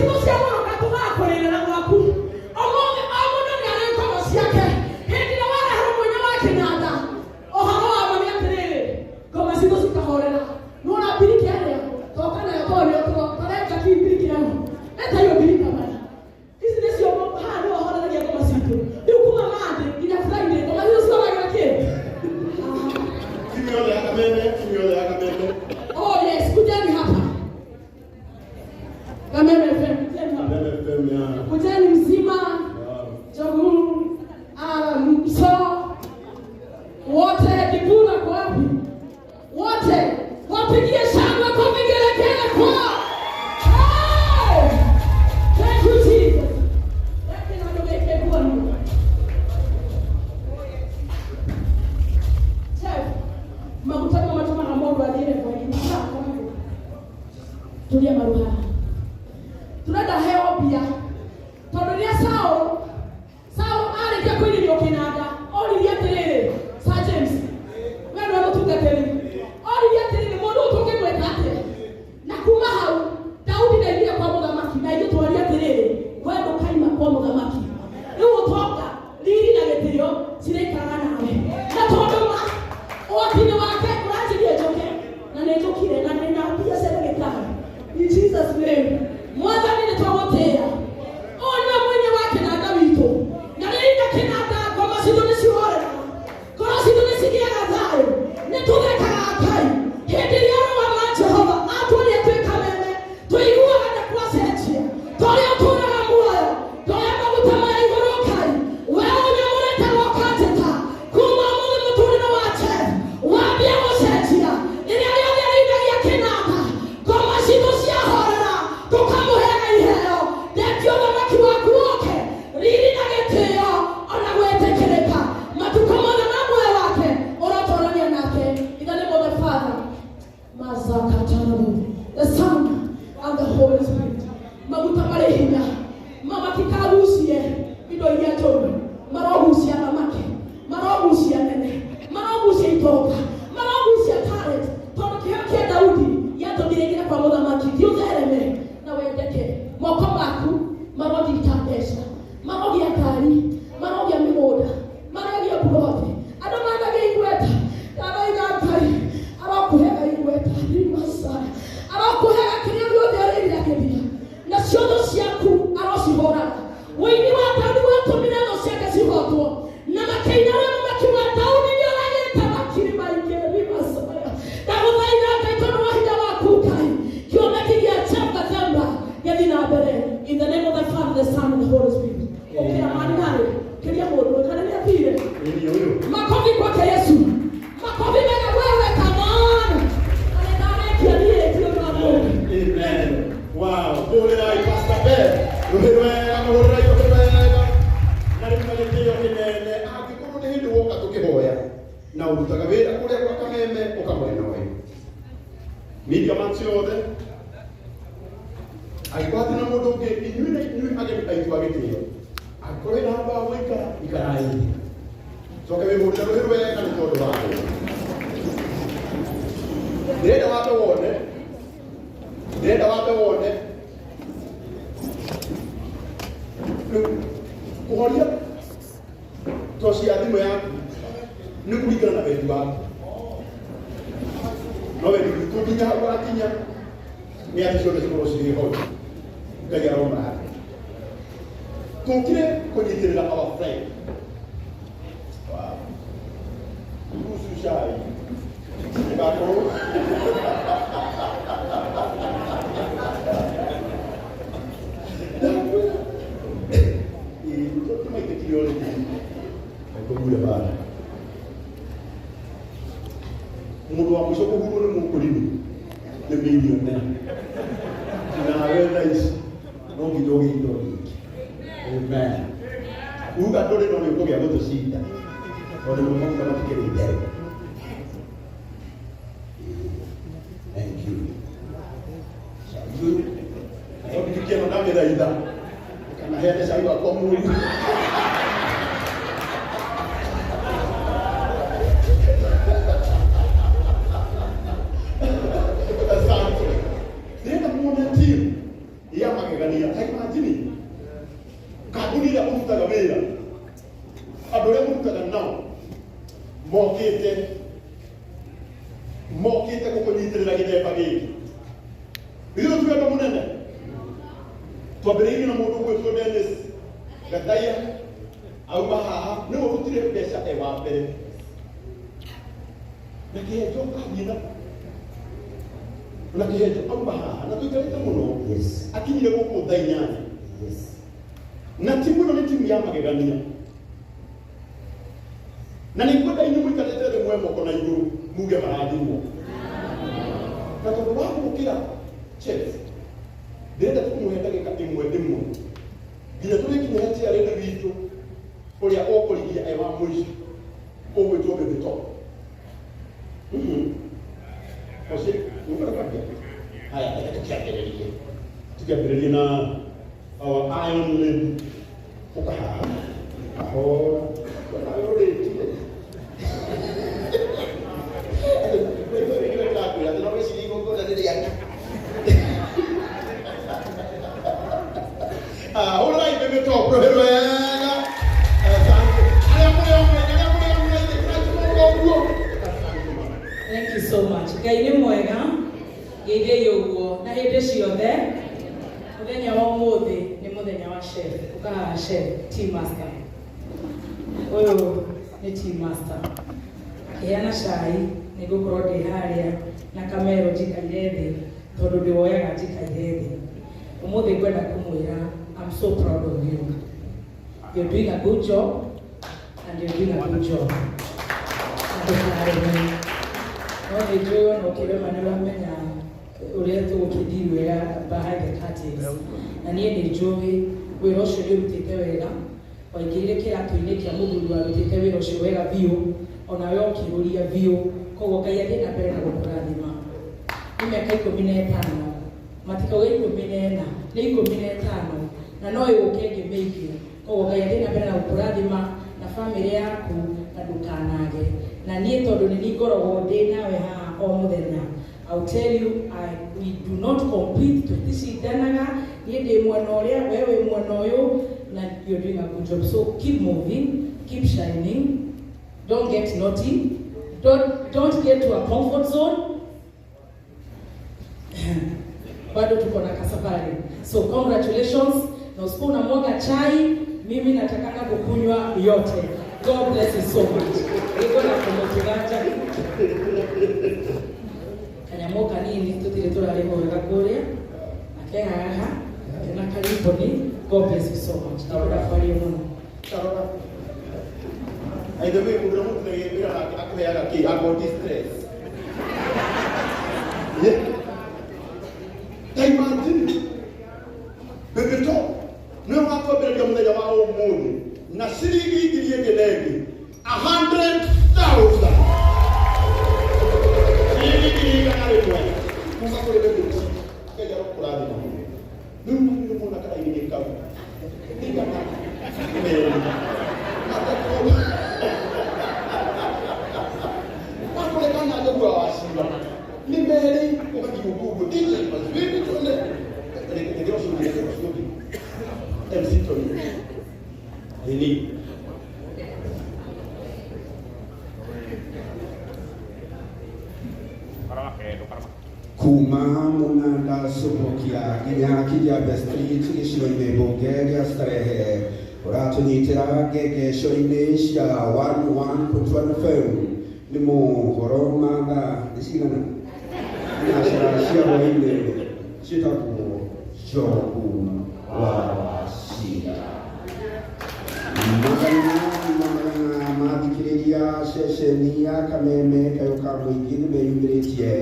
Citũ cia mũrũka tũgakũrĩrĩra gwaku. Ũmũthĩ o mũndũ nĩ arĩ ngoro ciake. Hĩndĩ ĩrĩa wareherwo mũina wa kĩnanda, ũhoro wa ma nĩ atĩrĩrĩ, ngoma citũ cikahorera. Nĩwona mbirika ĩrĩa toka nayo tondũ nĩyo tũrenga ki mbirika ĩyo. Leta hiyo mbirika bana. Ici nĩcio haha nĩho horeragia ngoma citũ. Rĩu kuma Monday nginya Friday ngoma citũ cihoragĩra kĩ? Timu yothe ya Kameme, timu yothe ya Kameme. Oh yes, kujeni hapa. Kameme FM, kujeni hapa. Kameme FM ya. Kujeni mzima, Wow. Jogoo, Mso, wote Kibuna kwa wapi? Wote wapigie shangwe kwa vigelegele kwao. Hey! Thank you, Jesus. Reke na ndo geke kuonu. Chef, maguta no matũmaga mũndũ athiĩ kwa tulia maru haha. Turenda heo mbia tondũ rĩrĩa Saul arĩkia kũinĩrio kĩnanda oririe atĩrĩrĩ, Sir James, we nĩwe mũtungatĩri, oririe atĩrĩrĩ, mũndũ ũyũ tũngĩmwĩka atĩa? Na kuma hau Daudi ndaigire kwa mũthamaki, na ithuĩ twaria atĩrĩrĩ, we ndũkaima kwa mũthamaki. Rĩu ũtonga, riri na gĩtĩo cirĩikaraga nawe, na tondũ ma ũhoti-inĩ wake ũranjĩria njũke, na nĩ njũkire na ndĩna mbia cia ndagĩtarĩ. In Jesus name, Mwathani nĩ twagũtĩĩa. Ũyũ nĩwe mũini wa kĩnanda witũ, na rĩrĩa kĩnanda ngoma citũ nĩ cihoreraga, ngoro citũ nĩ cigĩaga thayũ, nĩ tũthekaga Ngai. Hĩndĩ ĩrĩa Roho wa Jehova atuonia twĩ Kameme, tũiguaga nĩ gwacenjia. Torĩa ũtũraga muoyo, ndoya maguta maya igũrũ Ngai, we ũnyamũrĩte ũkanjĩta kuma ũmũthĩ mũtũrĩre wa Jeff wambia gũcenjia. Rĩrĩa rĩothe arĩithagia kĩnanda, ngoma citũ ciahorera, tũkamũheaga iheo. Ndetia ũthamaki waku woke, riri na gĩtĩo ona gwĩtĩkĩrĩka matukũ mothe ma muoyo wake ũrotũrania nake. In the name of the Father, Mazakatarabu, the Son and the Holy Spirit. Maguta marĩ hinya mamatikagucie indo iria njũru, marogucia thamaki, marogucia nene, marogucia itonga, marogucia talent, tondũ kĩheo kĩa Daudi gĩatũmire nginya kwa mũthamaki. Thiĩ ũthereme na wendeke, moko maku marogita mbeca, marogĩa ngari, marogĩa mĩgũnda, marogĩa mburoti, andũ managĩa igweta. Ndaroiga Ngai arokũhega igweta rimasaya, arokũhega kĩrĩa gĩothe ũrĩriragĩria, nacio thũ ciaku arocihũraga. Ũini wa Daudi watũmire thũ ciake cihotwo, na makĩina rwĩmbo makiuga Daudi nĩ oragĩte makiri maingĩ rimasaya. Ndagũthaitha Ngai tondũ wa hinya waku Ngai, kĩoneki gĩa Jeff Gathemba gĩthiĩ na mbere. In the name of the Father, the Son and the Holy Spirit. Ũkĩra mani narĩ kĩria mũndũ kana nĩ athire. Nĩ ũyũ. Makofi kwake Yesu. Makofi mega wewe, come on. Na nĩndarekia niĩ ti ũndũ wa mũndũ. Amen. Wow. Hũrĩrai Pastor Ben. Rũhĩ rwega, mũhũrĩrai rũhĩ rwega. Na rĩu na gĩtĩo kĩnene, angĩkorwo nĩ hĩndĩ woka tũkĩhoya na ũrutaga wĩra kũrĩa gwa Kameme, ũka mwena ũyũ. Media man ciothe. Angĩkorwo hatirĩ na mũndũ ũngĩ, inyuĩ na inyuĩ ageni aitũ a gĩtĩo. Angĩkorwo wĩna handũ ha gũikara, ikarai. Coke wĩhũrĩre rũhĩ rwega nĩ tondũ wa ndĩrenda wambe wone, ndĩrenda wambe wone rĩu kũhoria toci ya thimũ yaku nĩ kũringana na wendi waku, no wendi witũ nginya hau wakinya nĩ atĩ ciothe cikorwo cirĩ hau. Ngai aromarathima. Tũkire kũnyitĩrĩra our friend. Wow. Nusu cai ndũgakorwo ndakwĩra ĩĩ tũmaitĩkire ũrĩmi kũhure bara mũndũ wa mũico kũhurwo nĩ mũkũrinũ nĩ millionaire, nawe thaa ici no nginya ũgĩe indo nyingĩ. Amen. Uga ndũrĩ no nĩ ũkũgĩa gũtũcinda tondũ nĩ maguta matikĩrĩ itherũ. Thank you. Nayo mbiriki ĩno ndamĩthaitha ndũkanaheane cai wakwa mũru. Asante. Ndĩrenda muone team ya magegania. magegania. Ta imagine kambuni ĩrĩa ũrutaga wĩra, andũ arĩa mũrutaga nao mokĩte mokĩte gũkũnyitĩrĩra gĩthemba gĩkĩ. Ithuĩ tũrĩ andũ mũnene, twambĩrĩirie na mũndũ ũgwĩtwo Dennis Gathaia, auma haha nĩwe ũrutire mbeca e wa mbere na kĩhenjo athiĩ na kĩhenjo auma haha na tũikarĩte mũno. Akinyire gũkũ thaa 8. Na timu ĩno nĩ timu ya magegania, na nĩ ngwenda inyuĩ mũikarĩte thĩ mwe moko na igũrũ muge marathimwo. Na tondũ wa gũkĩra chef, ndĩrenda tũkũmũhe ndagĩka ĩmwe ĩmwe nginya tũrĩkinya he chairlady witũ ũrĩa ũkũrigia e wa mũico ũgwĩtwo Baby Top. Ũcio nĩũkwenda kwambia? Haya, reke tũkĩambĩrĩrie. Tũkĩambĩrĩrie na our iron lady. Ũka haha kahora, nawe ũrĩtie. Ndĩrakwĩra atĩ no wĩcirie igongona nĩ rĩaku. Hũrĩrai Baby Top rũhĩ rwega. Asante. Arĩa mũrĩ online, arĩa mũrĩ online, kĩratũmũra ũguo. Asante mama. Thank you so much. Ngai nĩ mwega, geithĩi ũguo na hĩndĩ ciothe. Mũthenya wa ũmũthĩ nĩ mũthenya wa chef. Ũkahaha chef, tea master. Ũyũ nĩ tea master. Akĩheana cai nĩ ngũkorwo ndĩ harĩa na kamero njikaire thĩ tondũ ndĩwoyaga njikaire thĩ. Ũmũthĩ ngwenda kũmwĩra I'm so proud of you. You're doing a good job and you're doing a good job. Na ndũkareme. No nĩ njũĩ ona ũkĩrema nĩ ũramenya ũrĩa tũgũkĩthiĩ wega behind the curtains. Na niĩ nĩ njũĩ wĩra ũcio nĩ ũrutĩte wega, waingĩrire kĩratũ-inĩ kĩa mũthuri warutĩte wĩra ũcio wega biũ, onawe ũkĩrũria biũ. Koguo Ngai athiĩ na mbere na gũkũrathima. Nĩ mĩaka 15, matikauga 14, nĩ 15, na no ĩgũke ĩngĩ mĩingĩ. Koguo Ngai athiĩ na mbere na gũkũrathima na bamĩrĩ yaku na ndũkanage. Na niĩ tondũ nĩ niĩ ngoragwo ndĩ nawe haha o mũthenya, I'll tell you, we do not compete, tũticindanaga, niĩ ndĩ mwena ũrĩa, we wĩ mwena ũyũ, na you're doing a good job. So keep moving, keep shining, don't get naughty, don't get to a comfort zone. Bado tuko na kasafari. So congratulations, na usiku unamwaga chai, mimi natakanga kukunywa yote. God bless you so much. Niko na kumutuganja. Kanyamo kanini tutire turarĩhwo wega kũrĩa. Ake haha, kena kariboni. God bless you so much. Ndĩrenda kwaria mũno. Tarora. By the way, mũndũ ũrĩa mũrutithagia wĩra nake akũheaga kĩ? Akorwo ti stress. Yeah. Ta imagine. Baby Top, nĩwe watwambĩrĩria mũthenya wa ũmũthĩ na ciringi ngiri ĩngĩ na ĩngĩ 100,000. Ciringi 100,000 kuma kũrĩ Baby Top. Ngai arokũrathima mũno. Rĩu nĩ mũna karaini kau. Igana merĩ matatũ. Wakũrekana ngagua waciba nĩ merĩ ũgathiĩ ũguo ũguo. DJ Mazwini tuone. Reke ũcio ũngĩ, reke ũcio ũngĩ. MC Tony. Nini? Kuma munanda Subukia nginya Kijabe Street gĩcigo-inĩ mbunge gĩa Starehe ũratũnyitĩra ngengeco-inĩ cia 11.1 FM nĩ mohoro ma thaa nĩ cigana thinacara cia hwaĩ-inĩ ciĩtagwo Njogu wa Wachira. Magana na magana mathikĩrĩria ceceni ya Kameme kayũ ka mũingĩ nĩ meyumĩrĩtie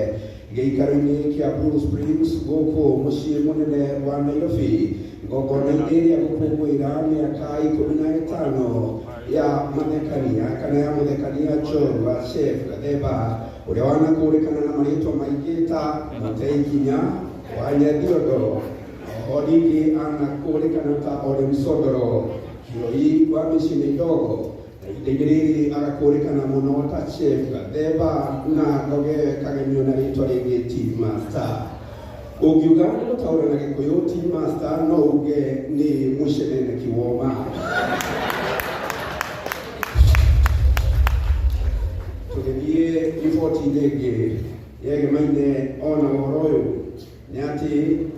gĩikaro-inĩ kĩa Blue Springs gũkũ mũciĩ mũnene wa Nairobi igongona-inĩ rĩa gũkũngũĩra mĩaka 15 ya mathekania kana ya mũthekania njorua Chef Gathemba ũrĩa wanakũrĩkana na marĩtwa maingĩ ta Mũtei Kinya wa Nyathiondo, oho ningĩ anakũrĩkana ta Ole Msondoro Kiroi wa mĩciĩ mĩdogo, na ihinda-inĩ rĩrĩ agakũrĩkana mũno ta Chef Gathemba na Ngoge kagemio na rĩtwa rĩngĩ Tea Master. Ũngiuga nĩ gũtaũra na Gĩkũyũ tea master no uge nĩ mũceneneki woma. Tũgĩthiĩ riboti-inĩ ĩngĩ yegemaine ona ũhoro ũyũ nĩ atĩ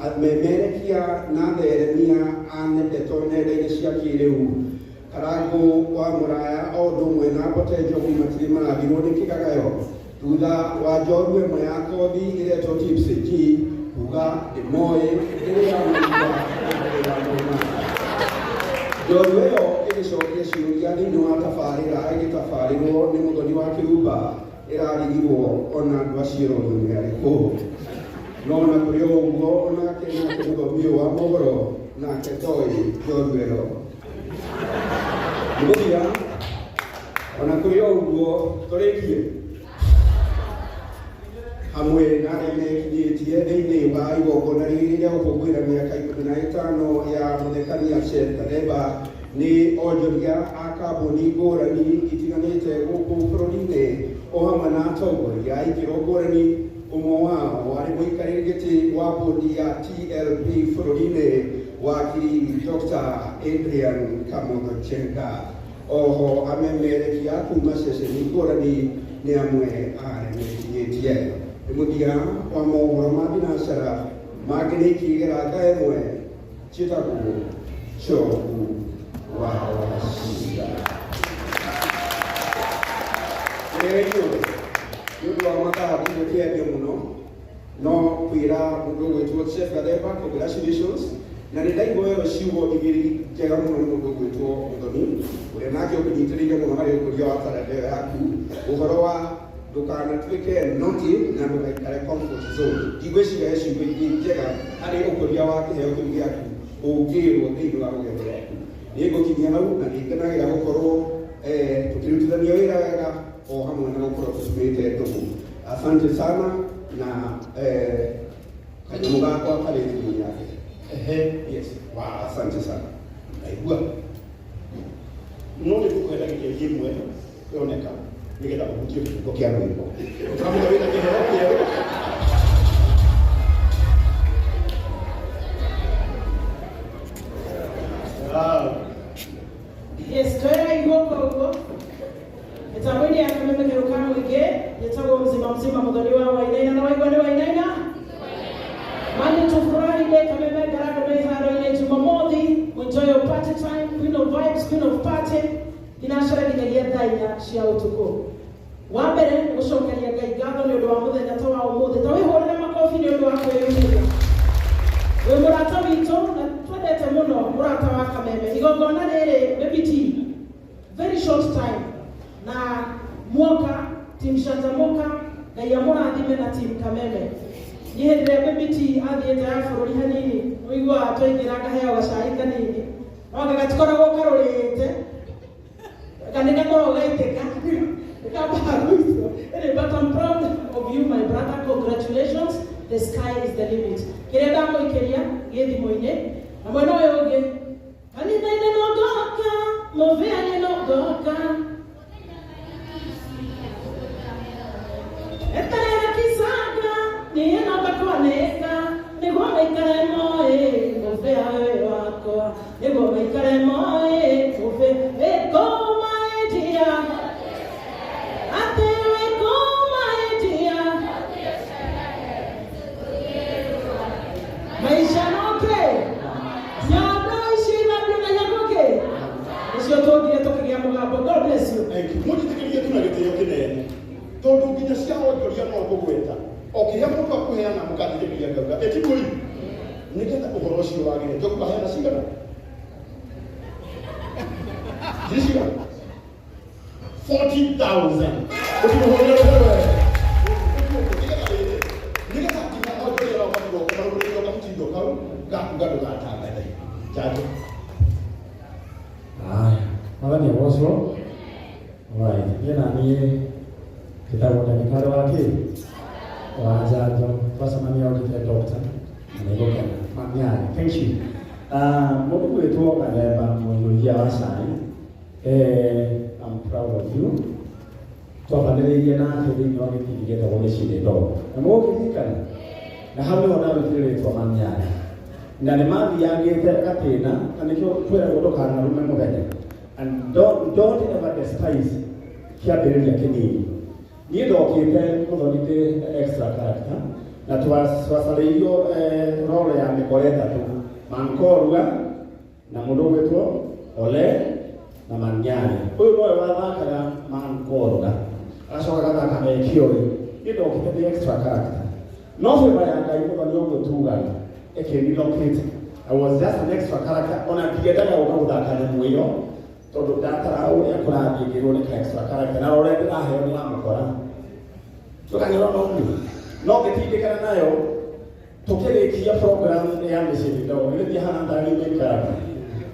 amemerekia na atheremia a ndeto nenda-inĩ cia kĩrĩu Karangũ wa Mũraya o ũndũ ũmwe na Mbote Njogu matirĩ marathirwo nĩ kĩgagayo thutha wa njorua ĩmwe ya kothi ĩretwo Tipsy G kuga ndĩmoĩ rĩrĩa mũigua. Njorua ĩyo ĩgĩcokia ciũria thĩinĩ wa tabarĩra ĩgĩtabarĩrwo nĩ Mũthoni wa Kĩrumba ĩrarigirwo ona andũ acio nĩ arĩkũ. No ona kũrĩ o ũguo onake nake mũthomi ũyũ wa mohoro nake ndoĩ njorua ĩyo. Nĩgũthira ona kũrĩ o ũguo tũrĩkie hamwe na arĩa mekinyĩtie thĩinĩ wa igongona rĩrĩ rĩa gũkũngũĩra mĩaka 15 ya mũthekania Chef Gathemba nĩ onjoria a kambuni ngũrani itiganĩte gũkũ bũrũri-inĩ o hamwe na atongoria a ikĩro ngũrani. Ũmwe wao arĩ mũikarĩri gĩtĩ wa bodi ya TLB bũrũri-inĩ wakiri Dr. Adrian Kamotho Chenga. Oho amemerekia kuma ceceni ngũrani nĩ amwe a arĩa mekinyĩtie. Nĩ mũthia wa mohoro ma thinacara mangĩ nĩ ikĩgera thaa ĩmwe ciĩtagwo Njogu wa Wachira. Rĩu nĩ ũndũ wa mathaa ndigũkĩendio mũno no kwĩra mũndũ ũgwĩtwo Chef Gathemba congratulations na nĩ ndaigua wega ciugo igĩrĩ njega mũno nĩ mũndũ ũgwĩtwo Mũthoni ũrĩa nake ũkĩnyitĩrĩire mũno harĩ ũkũria wa talanta ĩyo yaku ũhoro wa ndũkanatuĩke noti na ndũgaikare comfort zone. Ndigwĩciria he ciugo ingĩ njega harĩ ũkũria wa kĩheo kĩu gĩaku ũngĩrwo thĩinĩ wa rũgendo rwaku. Nĩ ngũkinyia hau na nĩ ngenagĩra gũkorwo tũkĩrutithania wĩra wega o hamwe na gũkorwo tũtumĩte ndũgũ. Asante sana na kanyamũ gakwa karĩ thimũ yake. Ehe. Yes. Wow. Asante sana. Ndaigua no nĩ tũkwenda gĩkĩri ĩmwe yoneka nĩgetha ũhutie kĩbungo kĩa rwĩmbo tũramenya wĩna kĩheo kĩerũ. Wow. Yes, twera igoko uguo mĩtambo-inĩ ya Kameme Kayũ ka Mũingĩ njĩtagwo mzima mzima Mũthoni wa Wainaina na waigua nĩ Wainaina. Monday to Friday Kameme Ngarando me iharo-inĩ Jumamothi enjoy your party time, queen of vibes, queen of party thinacara nginyagia thaa 4 cia ũtukũ. Wa mbere nĩ gũcokeria Ngai ngatho nĩ ũndũ wa mũthenya ta wa ũmũthĩ ta wĩhũrĩre makobi nĩ ũndũ wa kwĩyumĩria wĩ mũrata witũ na twendete mũno mũrata wa Kameme. Igongona rĩrĩ baby T very short time na muoka team Shanjamuka Ngai amũrathime na team Kameme. Niĩ hĩndĩ ĩrĩa baby T athiĩte ya bũrũri hanini ũiguaga twaingĩra ngaheo gacai kanini no anga gatikoragwo karũrĩte kana gakoragwo gaitĩka kambaga gũitwo. Anyway, but I'm proud of you my brother, congratulations, the sky is the limit. Kĩrĩa ndamũikĩria gĩ thimũ-inĩ na mwena ũyũ ũngĩ kanitha-inĩ no ngoka mũbĩa-inĩ no ngoka eterera kisanga niĩ no ngakwanĩka nĩguo maikare moĩ mũbĩa ũyũ wakwa nĩguo maikare moĩ mũbĩa wĩkũmaĩtia atĩ wĩkũmaĩtia maisha noke nyondo ici ithambio na nyakuke nĩcio tũngire tũkĩgĩa mũgambo. God bless you. Thank you. Mũnjĩtĩkĩrie tu na gĩtĩo kĩnene tondũ nginya cia onjoria no ngũgweta o kĩrĩa mũndũ akũheana mũkanjĩtĩkĩria ngauga ĩtiguo rĩu nĩgetha ũhoro ũcio wagĩre. Njogu aheana cigana? Ngiri cigana? 40,000. Ũkĩmũhũrĩra rũhĩ wega. Nĩgetha nginya onjoria nao matigoko marũmĩrĩire kamũtindo kau gakuga ndũgatangathe. Njanjo. Haya, mwathani agocwo. Right, niĩ na niĩ njĩtagwo ndagĩtarĩ wa kĩ wa njanjo twacemania ũnjĩte doctor na nĩngũkena manyarĩ. Thank you. Mũndũ gwĩtwo Gathemba mũiyũria wa cai, I'm proud of you. Twabanĩrĩirie nake thĩinĩ wa gĩbindi gĩtagwo Gĩcirĩ Ndogo na mũgũkĩririkana Na hau nĩho ndarutire rĩtwa Manyara. Na nĩ mathiangĩte gatĩna, na nĩkĩo kwĩragwo ndũkanarume mũthenya. And don't ever despise kĩambĩrĩria kĩnini. Niĩ ndokĩte mũthoni ndĩ extra character, na twacarĩirio role ya mĩkora ĩtatũ, Mankorua na mũndũ ũgwĩtwo Ole na Manyari. Ũyũ nowe wathakaga Mankorua, agacoka agathaka Mekioi. Niĩ ndokĩte ndĩ extra character. No favor ya Ngai mũthoni ũguo tugaga ĩkĩrelocate. I was just an extra character, ona ndiendaga gũka gũthaka nyamũ ĩyo tondũ ndatara ũrĩa kũrathiĩ ngĩrwo nĩ ka extra character na ũrĩa ndĩraheo nĩ ya mũkora. Tũkanyũra no ũguo. No ngĩtindĩkana nayo tũkĩrĩkia program ya mĩciĩ mĩndogo gĩgĩthiĩ hana ndarĩ main character.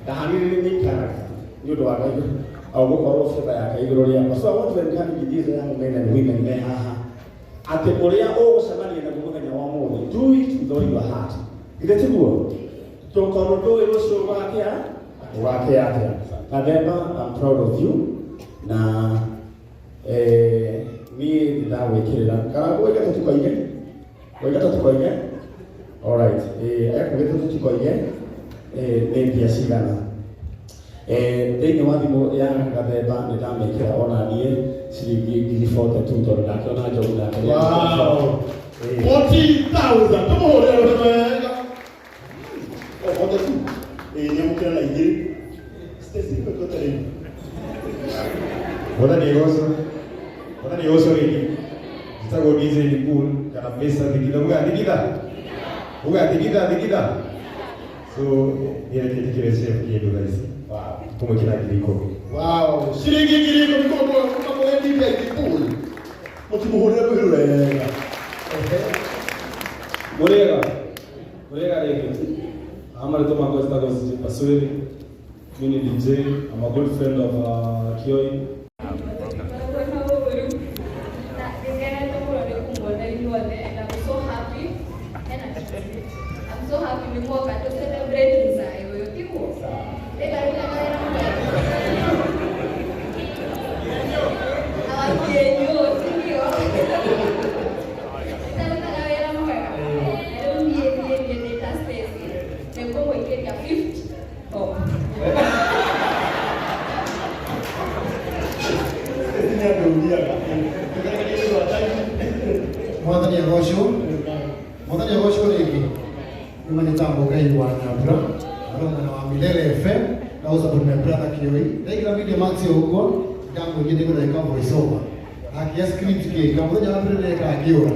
Ndahanire nĩ main character nĩ ũndũ wa Ngai au gũkorwo favor yake igũrũ rĩakwa. So I want to encourage these young men and women me haha atĩ ũrĩa ũgũcemania naguo mũthenya wa ũmũthĩ, do it with all your heart. Githĩ tiguo? Tondũ ndũĩ rũciũ rwakĩa rwakĩa atĩa. Kathemba, I'm proud of you na niĩ ndagwĩkĩrĩra kana woiga tũtikoige, woiga tũtikoige. Alright, ekugĩte tũtikoige nĩ mbia cigana thĩinĩ wa thimũ ya Gathemba nĩ ndamĩkĩra ona niĩ ciringi 42,000 tondũ ndakĩona njogu nake. Wow. 40,000. Tũmũhũrĩre rũhĩ wega. Oh, 42. Nĩamũkĩra na igĩrĩ. Stacy, kwĩkũte rĩu. Mwathani agocwo. Mwathani agocwo rĩngĩ. Njĩtagwo DJ Nikul kana Mr. Thigitha. Uga Thigitha. Uga Thigitha Thigitha. So niĩ reke njĩkĩre chef kĩndũ thaa ici. Wow. Kũmwĩkĩra 10,000. Wow. Ciringi 10,000 kuma kũrĩ DJ Nikul. Mũtimũhũrĩre rũhĩ rwega. Murega. Murega rĩngĩ. Marĩtwa makwa njĩtagwo CJ Pasweri. Mimi ni DJ. I'm a good friend of Kioi. Na nĩngenete mũno nĩ kũmuona inyuothe and I'm so happy. I'm so happy nĩ muoka to celebrate mzae ũyũ tiguo? Ndĩndarutaga wĩra mwega. Awakienyo, sindio? Ndarutaga wĩra mwega. Rĩu niĩ ndĩ ta Stacy nĩngũmũikĩria 50 bob. Stacy nĩ andũriaga. Tũgererie ũndũ wa Mwathani agocwo. Mwathani agocwo rĩngĩ. Nĩ njĩtagwo Ngai wa Nyambura, arĩ mwena wa Milele FM, na ũca my brother Kioi. Ndaingĩra Media Max ũguo, ndamwĩgie nĩngũreka voice over. Akĩya script kĩ, kamũthenya wa mbere ndeka ngĩũra.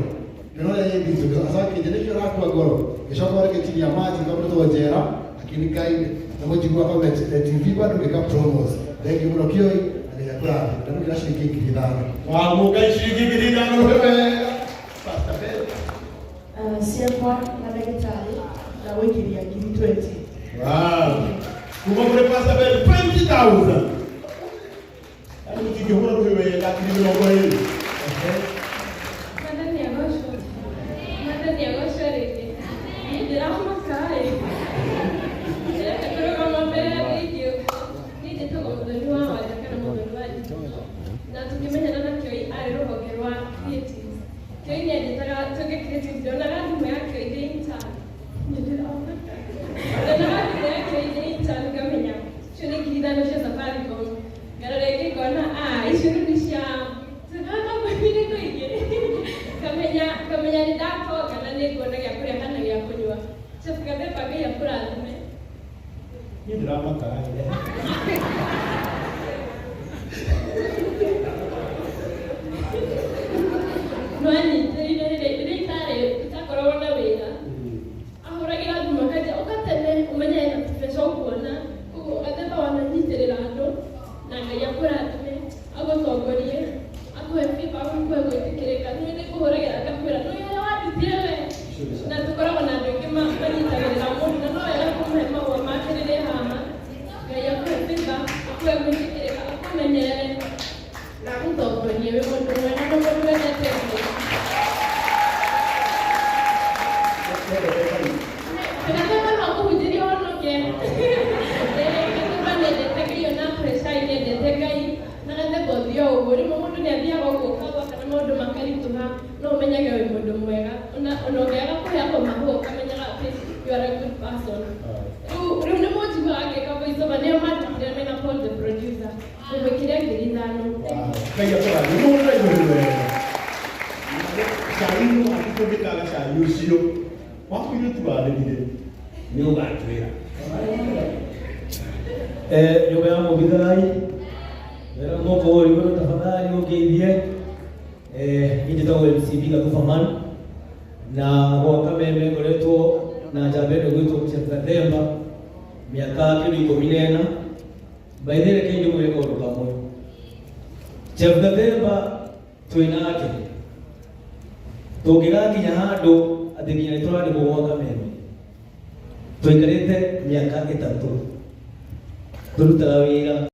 Ndĩrona ĩ nditũ, acoka nĩkĩo ũrakua ngoro. Ngĩcoka rĩngĩ maji kamũtwo njera, akĩni guide, na mũnjigua comment TV bado ngĩka promos. Thank you mũno Kioi, na nginya kũrathima. Ndamũkĩra ciringi 5,000. Wow, Ngai ciringi 5,000 rũhĩ wega. Pastor Ben. Ciakwa na ndagĩtarĩ ndagũikĩria 20,000. Wow. Kuma kũrĩ Pastor Ben 20,000. Yaani mũtingĩhũra rũhĩ wega 20,000. Mwathani agocwo. Mwathani agocwo rĩngĩ. Niĩ ndĩramaka-ĩ. Ndĩrenda kũrũgama mbere ya andũ aingĩ ũguo. Niĩ njĩtagwo Mũthoni wa Wanja kana Mũthoni wa Njitũ. Na tũkĩmenyana na Kioi arĩ rũhonge rwa creatives. Kioi nĩ anjĩtaga tũge creative, ndonaga thimũ ya Kioi ndĩ intern. Niĩ ndĩramaka. Ndonaga thimũ ya Kioi ndĩ intern ngamenya icio nĩ 5,000 cia Safaricom. Ngarora ĩngĩ ngona icio rĩu nĩ cia kambuni irĩkũ ingĩ. Ngamenya nĩ ndatonga na nĩ nguona gĩa kũrĩa kana gĩa kũnyua. Chef Gathemba, Ngai akũrathime. Niĩ ndĩramaka. Nwanyitĩrĩire rĩrĩa itarĩ itakoragwo na wĩra. Ahũragĩra thimũ akanjĩra ũka tene ũmenye hena tũbeca ũkuona. Koguo Gathemba wananyitĩrĩra andũ na Ngai akũrathime, agũtongorie, akũhe favor, akũhe gwĩtĩkĩrĩka. Niĩ nĩngũhũragĩra ngakwĩra nĩ ũrĩa wandutire we. Na tũkoragwo na andũ aingĩ manyitagĩrĩra mũndũ na no wega kũmũhe mahũa make rĩrĩa haha. Ngai akũhe favor, akũhe Ngũmwĩkĩria 5,000. Ngai akũrathime. Mũhũrĩre igũrũ wega. Cai no angĩkorwo ndĩkaga cai ũcio wakwĩrwo tiwanĩrire nĩ ũgatwĩra. Nyũmba ya mũbitharai wĩra moko ũyũ igũrũ tafadhali ũngeithie. Niĩ njĩtagwo MC Biga Kufaman na gwa Kameme ngoretwo na njamba ĩno ĩgwĩtwo Chef Gathemba mĩaka kĩndũ 14. By the way, reke ndĩmwĩre kaũndũ kamwe. Chef Gathemba twĩ nake tũngĩgakinya handũ atĩ nginya nĩ tũrandĩkwo gwa Kameme, tũikarĩte mĩaka 3 tũrutaga wĩra.